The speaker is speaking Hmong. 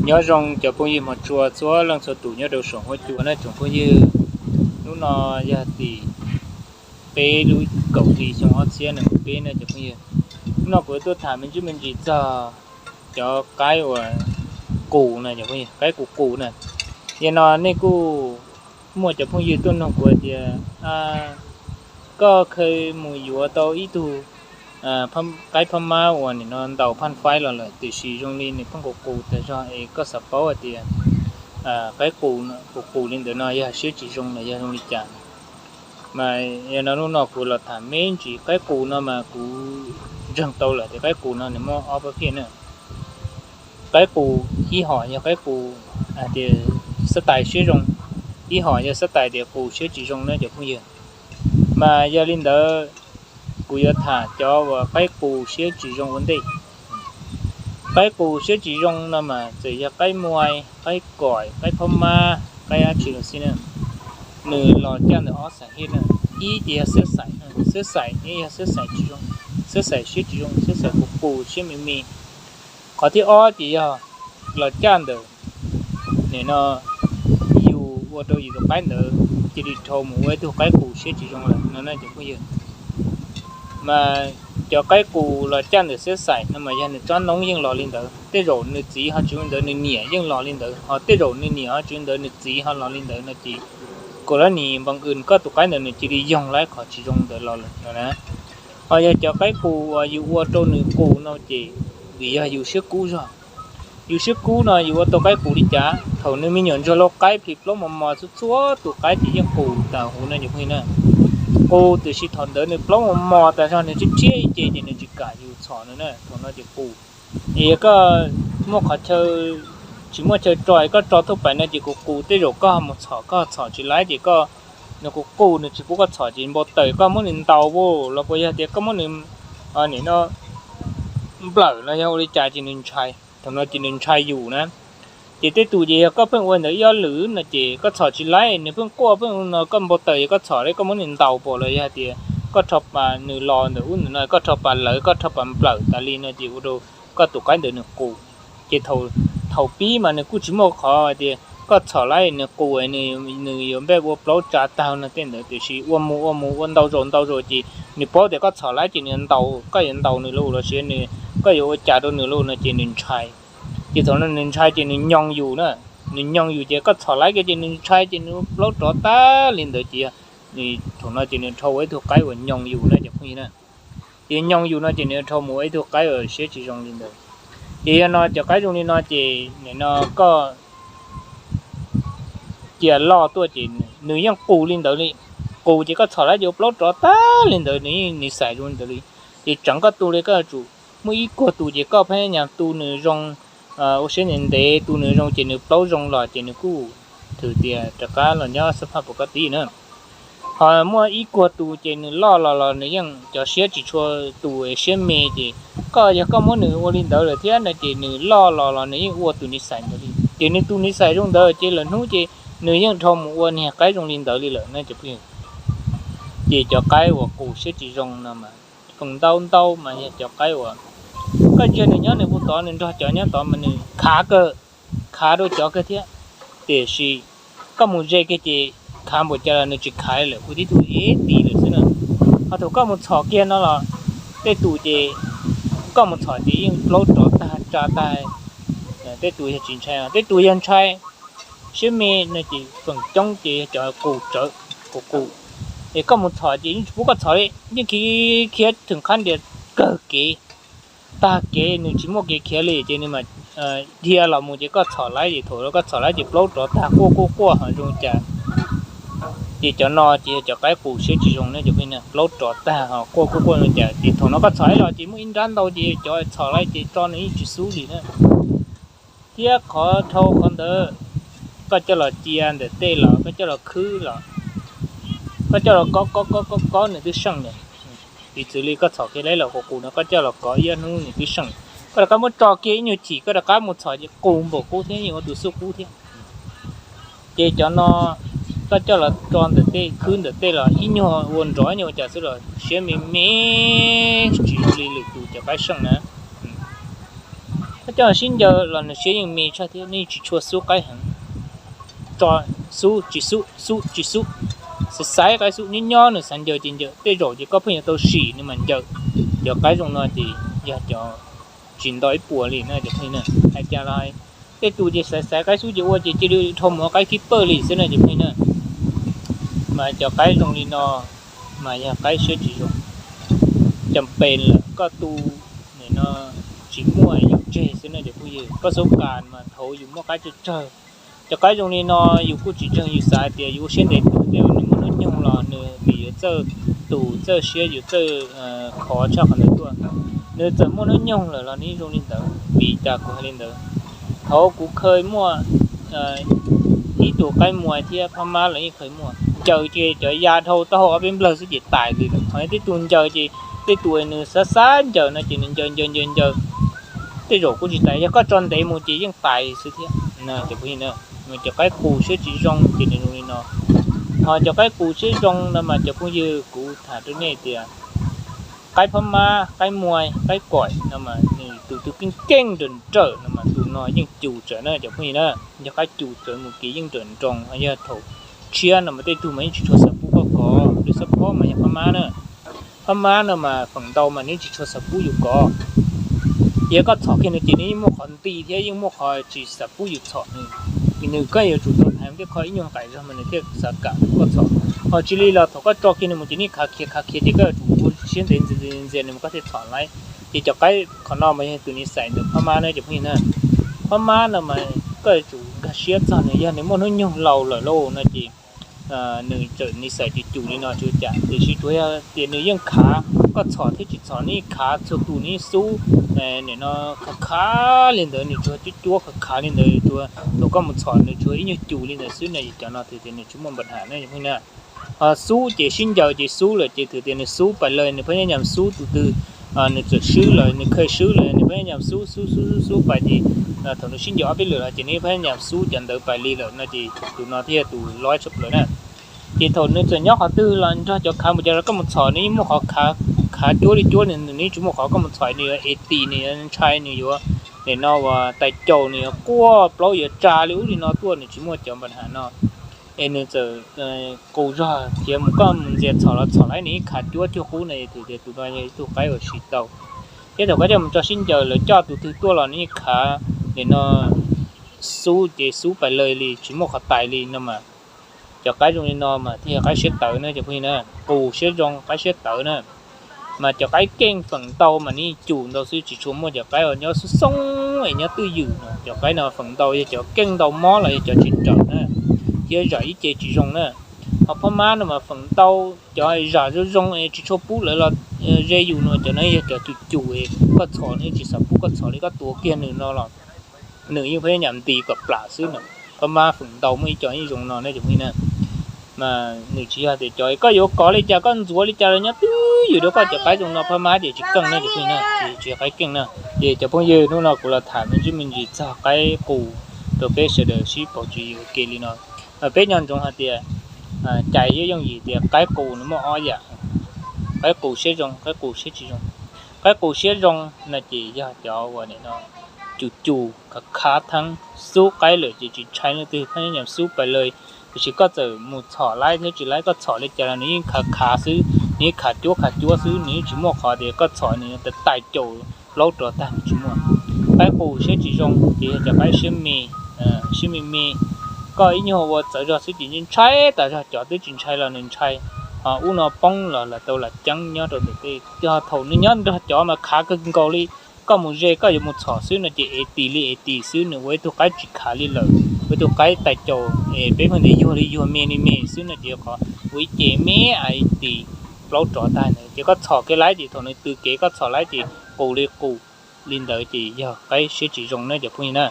Nyob zoo cov phooj ywg mos tsuas txhua leej txhua tus nyob rau saum huab cua na tsoom phooj ywg. Hnub no yog tim peb lub kaum hli xyoo ob txhiab nees nkaum peb na cov phooj ywg. Hnub no kuv tuaj tham me ntsis me ntsis txog cov qaib uas qus na, qaib qus qus na. Yog no nej kuj muaj cov phooj ywg tuaj nug kuv tias, koj kheev mus yuav tau ib tug qaib phab mab uas nim no ntaus phaj faib los lawm, tiam sis zoo li nws pheej qus qus tas zog es koj xav paub hais tias qaib qus qus li ntawd no yog siab tsis zoo los yog zoo li cas? Mas yog no hnub no kuv los tham me ntsis. Qaib qus no mas kuv ntseeg tau lawm tias qaib qus no nws muaj ob pab phiaj na. Qaib qus ib hom yog qaib qus tias xab tais siab zoo, ib hom yog xab tais tias qus siab tsis zoo na cov phooj ywg. Mas yog li ntawd kuv yuav tham cov uas qaib qus siab tsis zoo ua ntej. Qaib qus siab tsis zoo no mas txawm yog qaib muaj, qaib koim, qaib phab mab, qaib dab tsi los xij na, nws los caj ntawm ob xaim hiab na. Ib tias yog xab xaim, xab xaim yog xab xaim tsis zoo, xab xaim siab tsis zoo, xab xaim qus qus siab me me. Qhov thib ob ces yog los caj ntawm nim no yus ua rau yus tus qaib ntawd cia li dhau mus ua ib tug qaib qus siab tsis zoo lawm no na cov phooj ywg. Mas cov qaib qus los caj ntawm xab xaim no mas yog nws tsob noob yeej los li ntawd, tej zaum nws txiv ho tsis zoo li ntawd nws niam yeej los li ntawd, ho tej zaum nws niam ho tsis zoo li ntawd nws txiv ho los li ntawd no ces kaum lab nis npoo w koj tus qaib ntawd nws cia li yoog lawm qhov tsis zoo ntawd los lawm no na. Ho yog cov qaib qus uas yus ua rau nws qus no ces vim yog yus siab kub zog. Yus siab kub no yus ua tau qaib qus li cas? Thaum nws me nyuam ntsuag lau qaib plhis plaub mos mos txhua txhua tus qaib ces yeej qus tas huv no cov phooj ywg na. Qus tiam sis thaum ntawd nws plaub mos mos tas zog nws tib rhiab ib ce ces nws tsis kam yus txhom nws na, thaum no ces qus. Es yog koj muaj qhov chaw, tsis muaj chaw tso es koj tso thauj pais no ces qus qus, tej zaum koj mus txhom koj txhom tsis laib ces koj, nws qus qus nws tsis pub koj txhom ces npau taws koj muab nws ntaus los puas yog tias koj muab nws nim no nplawm los yog ua li cas ces nws ntshai. Thaum no ces nws ntshai yus na. Ces tej tus ces yog koj pheej ua ntawd ib ob lwm no ces koj txhom tsis laib nws pheej quaj pheej no koj npau taws ces koj txhom li koj muab nws ntaus pom los yog tias koj rho pas nws los ntawm ub ntawm no koj rho pas lawv koj rho pas nplawm tas li no ces ua rau koj tus qaib ntawd nws qus. Ces thaum pib mas nws kuj tsis muaj qhov hais tias koj txhom laib nws qus, nws yuav npaj ua plaub tsa tag no tej ntawd, tiam sis ua mus ua mus ua ntau zaus ntau zaus ces nws paub tias koj txhom laib ces nws ntaus, koj yuav ntaus nws lauj los sis nws, koj yuav ua cas rau nws lauj no ces nws ntshai. Ces thaum no nws ntshai ces nws nyoo yus na. Nws nyoo yus ces koj txhom laib kiag ces nws ntshai ces nws plaub rov tag li ntawd ces thaum no ces nws dhau ua ib tug qaib uas nyoo yus na cov phooj ywg na. Ces nyoo yus no ces nws dhau mus ua ib tug qaib uas siab tsis zoo li ntawd. Ces yog no cov qaib zoo li no ces nim no koj cia loj tuaj ces nws yeej qus li ntawd li. Qus ces koj txhom laib ces ua plaub rov tag li ntawd, nws yeej nws xais zoo li ntawd li. Ces tseev koj tu li koj yuav tsum muaj ib kuag tus ces koj pheej nyas tu nws zoo, ua siab ntev ntev tu nws zoo ces nws plaub zoo los ces nws kuj thwm tias rov qab los nyob xab phaj pom koj tib na. Ho muaj ib kuag tus ces nws loj los los nws yeej cov siab tsis tshua, tus siab me ces koj yog koj muab nws ua li ntawd lawm thiab no ces nws loj los los nws yeej ua tus nws xais ntawd li. Ces nws tus nws xais zoo ntawd ces lawm hnub ces nws yeej dhau mus ua niag qaib zoo li ntawd li lawm na cov phooj ywg. Ces cov qaib uas qus siab tsis zoo no mas feem ntau ntau mas yog cov qaib uas koj ntsia nws nyob nws puv tod nws nrog cov nyob tod mas nws khav kawg, khav rau cov kawg thiab. Tiam sis koj mus ze kiag ces khav npaum cas los nws tsis khav li lawm, ua tib tug ib tis lawm xwb na. Ho thaum koj mus txhom kiag no los tej tus ces koj mus txhom ces yeej plaub rov tag tsa tag. Tej tus yog tsis ntshai, tej tus yog ntshai siab me no ces feem coob ces yog cov qus tsawv, qus qus. Es koj mus txhom ces yeej tsis pub koj txhom li, yeej khiav, khiav theem qhab ntias kawg kev, tag kev nws tsis muaj kev khiav li ces nws mam dhia los mus ces koj txhom laib ces thaum koj txhom laib ces plaub rov tag quaj quaj quaj ho zoo cas. Ces cov no ces yog cov qaib qus siab tsis zoo ne cov phooj ywg, plaub rov tag ho quaj quaj quaj zoo cas ces thaum no koj txhom laib los ces muaj ib nrab ntau ces cov txhom laib ces tso nws yeej tsis xub li na. Thiab qhov dhau qhov ntawd, koj coj los cia ntawm tej los koj coj los khwb los, koj coj los kov kov kov kov kov nws twb seej lawm. Piv txwv li koj txhom kiag laib los qus qus no koj coj los kov ib ob hnub nws twb seej. Koj rov qab muab tso kiag ib nyuag chim koj rov qab mus txhom ces qus npaum qub thiab yeej ua tus xub qub thiab. Ces cov no koj coj los tso ntawm tej khwb ntawm tej los ib nyuag ua nrov ib nyuag ua cas xwb los siab me me tsis zoo li lwm tus cov qaib seej na. Koj coj sib ncaws los nws siab yeej me tshaj thiab, nej tsis tshua xub qaib heev. Tso, xub tsis xub, xub tsis xub, xaiv xaiv qaib xub, nyob nyob nws xav ncaws ces ncaws. Tej zaum ces koj pheej yuav tau sim nws mas ncaws. Cov qaib zoo no ces yog cov tsis nto ib puas li no cov phooj ywg na. Hais cas los hais, tej tus ces xaiv xaiv qaib xub ces ua ces cia li dhau mus qaib khib pawj li xwb no cov phooj ywg na. Mas cov qaib zoo li no mas yog qaib siab tsis zoo, cas pes lawm koj tu nim no tsis muaj yus tseg xwb no cov phooj ywg. Koj xub kas mas thaum yus muaj qaib tsawg tsawg. Cov qaib zoo li no yus kuj tsis ntseeg, yus xav hais tias yus ua siab ntev tu tej nws muaj hnub nyoog los nws vim yuav txawj tus txawj siab yus txawj khov tshaj qhov ntawd tuaj. Nws txawm muaj hnub nyoog lawm los nws zoo li ntawd, vim cas kuv hais li ntawd? Thaum kuv khaws muaj ib tug qaib muas thiab phab mab los yeej khaws muaj, ncaws ces cov ya dhau taub hau ob peb nplawg xwb ces tais li lawm. Ho tej tus ncaws ces tej tus nws xav xav ncaws no ces nws ncaws ncaws ncaws ncaws, tej zaum kuj tsis tais, yog koj tso ntev mus ces yeej tais xwb thiab. Cov phooj ywg, cov qaib qus siab tsis zoo ces nws zoo li no. Ho cov qaib qus siab zoo no mas cov phooj ywg, kuv tham rau nej tias qaib phab mab, qaib muas, qaib koim no mas nws tus twg keej keej nrawm nrawm no mas tus no yeej cum tsawv na cov phooj ywg na. Yog qaib cum tsawv mus kev yeej nrawm nroos, ho yog thaum tshiab no mas tej tug mas yeej tsis tshua xav pub koj kov, lwm xab phob mas yog phab mab na. Phab mab no mas feem ntau mas nws tsis tshua xav pub yus kov. Yog koj txhom kiag nws ces nws yeej muaj qhov nti thiab yeej muaj qhov tsis xav pub yus txhom nws. Nws koj yuav tsum tau hais tej qho ib nyuag nqaim zog mas nws thiaj xav kam koj txhom. Ho tsis li los thaum koj tso kiag nws mus ces nws khav khiav khav khiav ces koj yuav tsum ua siab ntev ntxias nws mas koj thiaj txhom laib. Ces cov qaib qhov no mas yog tus nws xaiv ntawm phab mab na cov phooj ywg na. Phab mab no mas koj yuav tsum nkag siab txog nws, yog nws muaj hnub nyoog laus lawm lauj no ces nws txawm nws xaiv cum cum li no tsis ua cas, tiam sis tsuas yog tias nws yeej khav, koj txhom thiab tsis txhom nws yeej khav, txhua tus nws yeej xub, nim no khav khav li ntawd, nws tsuas cuab cuab khav khav li ntawd, tsuas thaum koj mus txhom nws tsuas ib nyuag cum li ntawd xwb no ces cov no thwm tias nws tsis muaj npa dham na phooj ywg na. Xub ces sib ncaws ces xub lawm ces thwm tias nws xub pais lawm, nws phab nyab nyam xub tus twg nws txawm swb lawm, nws khaws swb lawm, nws phab nyab nyam xub xub xub xub xub pais ces thaum nws sib ncaws ob peb lwm los ces nws phab nyab nyam xub cov ntawd pais li lawm no ces tus no thiaj yog tus loib tshaj plaws na. Ces thaum nws txawm nyob qhov twg los nrog cov khav mus cas los koj mus txhom nws yeej muaj qhov khav cuab li cuab, nws yeej tsis muaj qhov koj mus txhom nws yuav es tis, nws yuav ntshai, nws yuav nim no uas tais caus, nws yuav quaj plaub yuav tsa li ub li no tuaj, nws tsis muaj cov npa dham no. Es nws txawm qus zog khiav mus, koj mus ntxias txhom los txhom laib nws yeej khav cuab cuag qub no, thwm tias tus no yog ib tug qaib uas siv tau. Thiab thaum koj coj mus tso sib ncaws lawv coj tus twg tuaj los nws yeej khav nim no xub ces xub pais lawm li tsis muaj qhov tais li no mas. Cov qaib zoo li no mas thiaj yog qaib siab tawv na cov phooj ywg na, qus siab zoo qaib siab tawv na. Mas cov qaib keej feem ntau mas nws yeej cum ntau xwb, tsis tshua muaj cov qaib uas nyob xoob xoob es nyob twj ywm no. Cov qaib no feem ntau yog cov keej ntau mob los yog cov tsis nrawm na, thiab zam ib ce tsis zoo na. Ho phab mab no mas feem ntau cov zam zoo zoo es tsis tshua pub lawv los ze yus no, cov no yog cov cum cum es koj txhom nws tsis xav pub koj txhom li, koj tuav kiag nws no los nws yeej phab nyam nti kom plam xwb no. Phab mab feem ntau muaj ib co yeej zoo no ne cov phooj ywg na. Mas nws tsis yog tias cov koj yuav kov li cas koj ntxuav li cas los nyob twj ywm rau koj, cov qaib zoo no phab mab ces tsis keej na cov phooj ywg na, tsis yog qaib keej na. Ces cov phooj ywg, hnub no kuv los tham me ntsis me ntsis txog qaib qus rau peb sawv daws sib paub txog ua ke li no. Peb nco ntsoov hais tias cais yooj yim tias qaib qus nws muaj ob yam, qaib qus siab zoo, qaib qus siab tsis zoo. Qaib qus siab zoo no ces yog cov uas nim no cum cum khav khav theeb, xub qaib lawm ces tsis ntshai leej twg, phab nyab nyam xub pais lawm. Tiam sis koj txawm mus txhom laib thiab tsis laib, koj txhom li cas los nws yeej khav khav xwb, nws yeej khav cuab khav cuab xwb, nws yeej tsis muaj qhov tias koj txhom nws tais caus plaub rov tag, nws tsis muaj. Qaib qus siab tsis zoo ces yog cov qaib siab me, siab me me. Koj ib nyuag ua txawv zog xwb ces ntshai tas zog, cov twb tsis ntshai los nws ntshai. Ho ub no poob los lam tau lam ceeb nyob rau ntawm tej, yog thaum nws nyob nrog cov mas khav kawg nkaus li. Koj mus ze koj yuav mus txhom xwb no ces es tis li es tis xwb, nws ua ib tug qaib tsis khav li lawm, ua ib tug qaib tais caus es peb pheej tias yuag li yuag, me li me xwb no ces qhov ua ib ce me ais tis plaub rov tag ntawd ces koj txhom kev laib ces thaum nws tw kev koj txhom laib ces qus li qus li ntawd ces yog qaib siab tsis zoo na cov phooj ywg na.